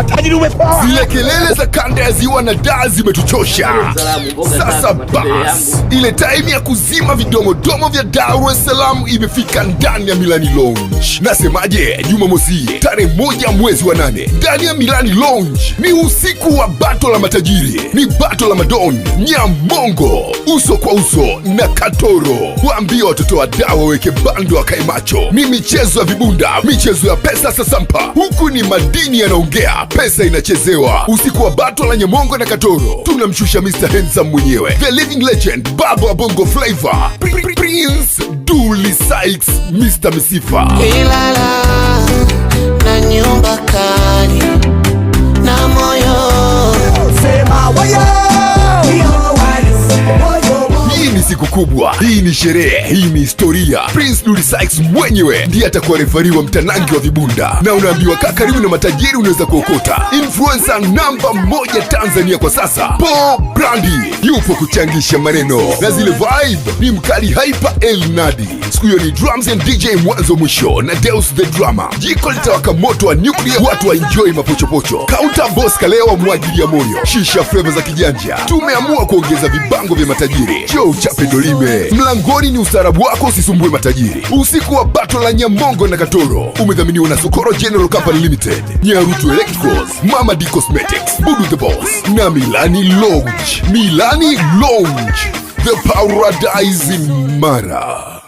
Tajiri umepoa. Zile kelele za kanda ya ziwa na daa zimetuchosha. Sasa bas, ile time ya kuzima vidomodomo vya Dar es Salaam imefika ndani ya Milani Lounge. Nasemaje? Jumamosi tarehe 1 mwezi wa 8 ndani ya Milani Lounge ni usiku wa bato la matajiri, ni bato la madon Nyamongo uso kwa uso na Katoro. Waambie watoto wa daa waweke bando wakae macho. Ni michezo ya vibunda, michezo ya pesa sasampa, huku ni madini yanaongea, pesa inachezewa. Usiku wa bato la Nyamongo na Katoro tunamshusha Mr Handsome mwenyewe, the living legend, baba wa Bongo Flava, Prince Dully Sykes, Mr Misifa. Ilala na nyumba kali na moyo. Sema wayo. Hii ni siku kubwa, hii ni sherehe, hii ni historia. Prince Dully Sykes mwenyewe ndiye atakuwa refari wa mtanangi wa vibunda, na unaambiwa kaa karibu na matajiri, unaweza kuokota. Influencer namba 1 Tanzania kwa sasa, Paul Brandi yupo kuchangisha maneno na zile vibe ni mkali Hyper El Nadi. Siku hiyo ni drums and DJ mwanzo mwisho na Deus the Drummer. Jiko litawaka moto wa nuclear, watu wa enjoy mapochopocho. Counter boss kalewa mwagilia moyo, shisha flavor za kijanja. Tumeamua kuongeza vibango vya matajiri. Njoo uchape dolime. Mlangoni ni ustaarabu wako, usisumbue matajiri. Usiku wa bato la Nyamongo na Katoro umedhaminiwa na Sokoro General Company Limited, Nyarutu Electricals, Mama D Cosmetics, Budu the Boss na Milani Lounge. Milani Lounge, the paradise in Mara.